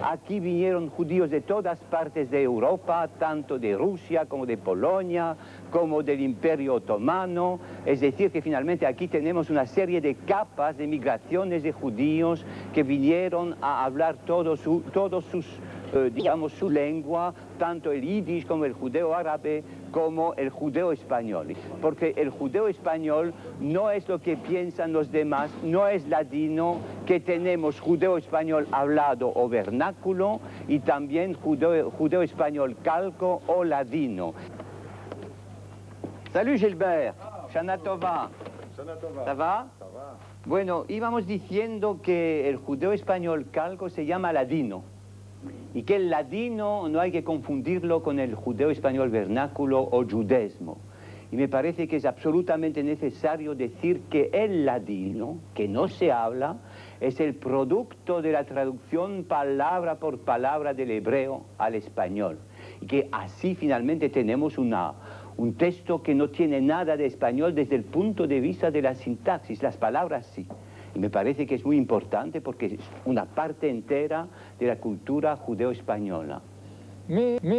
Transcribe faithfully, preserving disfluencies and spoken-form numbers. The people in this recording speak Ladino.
Aki vinieron djudios de todas partes de Evropa, tanto de Rusia komo de Polonia, komo del Imperio Otomano. Es dezir, ke finalmente aki tenemos una serie de kapas de migrasiones de djudios ke vinieron a avlar todos su, todos sus, eh, digamos, su lengua, tanto el yidish komo el djudeo-arabe, komo el djudeo-espanyol. Porke el djudeo-espanyol no es lo ke piensan los demas, no es ladino, ke tenemos djudeo-espanyol avlado o vernakulo i tambien djudeo, djudeo-espanyol kalko o ladino. Salut Gilbert, Shana Tova. Shana Tova. Ça va? Ça va. Bueno, ivamos diziendo ke el djudeo-espanyol kalko se yama ladino. I ke el ladino no ay ke konfundirlo kon el djudeo-espanyol vernakulo o djudezmo. I me parese ke es absolutamente nesesario dezir ke el ladino, ke no se avla, es el produkto de la traduksion palavra por palavra del ebreo al espanyol. I ke ansi finalmente tenemos una, un testo ke no tiene nada de espanyol desde el punto de vista de la sintaksis, las palavras si. I me parese ke es muy importante porke es una parte entera de la kultura djudeo-espanyola. Mi, mi